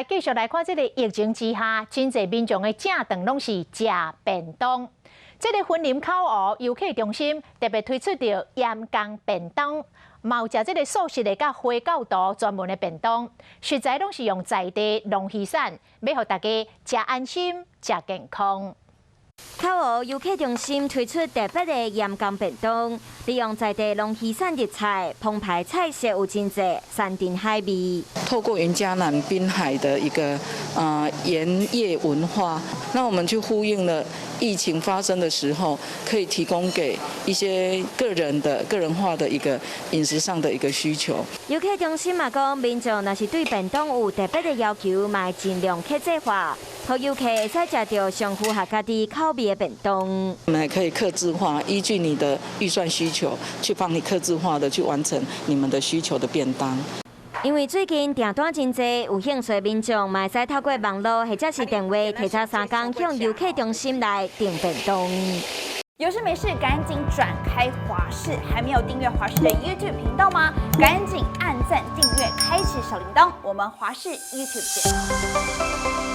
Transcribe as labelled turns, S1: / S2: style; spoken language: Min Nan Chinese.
S1: 繼續來看這個疫情之下，真濟民眾的正頓攏是食便當。這個雲林口湖遊客中心特別推出著鹽工便當，嘛有食這個素食的佮回教徒專門的便當，食材攏是用在地農漁產，欲予大家食安心、食健康。
S2: 口湖遊客中心推出特別的鹽工便當，利用在地農漁產的菜，澎湃菜色有真濟山珍海味。
S3: 透過雲嘉南濱海的一個鹽業文化，那我們去呼應了疫情發生的時候，可以提供給一些個人的個人化的一個飲食上的一個需求。
S2: 遊客中心嘛講，民眾若是對便當有特別的要求，嘛會盡量客製化，予遊客會使食著上符合家己口味的便當。
S3: 我們還可以客製化，依據你的預算需求，去幫你客製化的去完成你們的需求的便當。
S2: 因為最近訂單真濟，有興趣的民眾嘛會使透過網路或者是電話提早3工向遊客中心來訂便當。
S4: 有事沒事趕緊轉開華視，還沒有訂閱華視的 YouTube 頻道嗎？趕緊按讚訂閱，開啟小鈴鐺。我們華視 YouTube 見。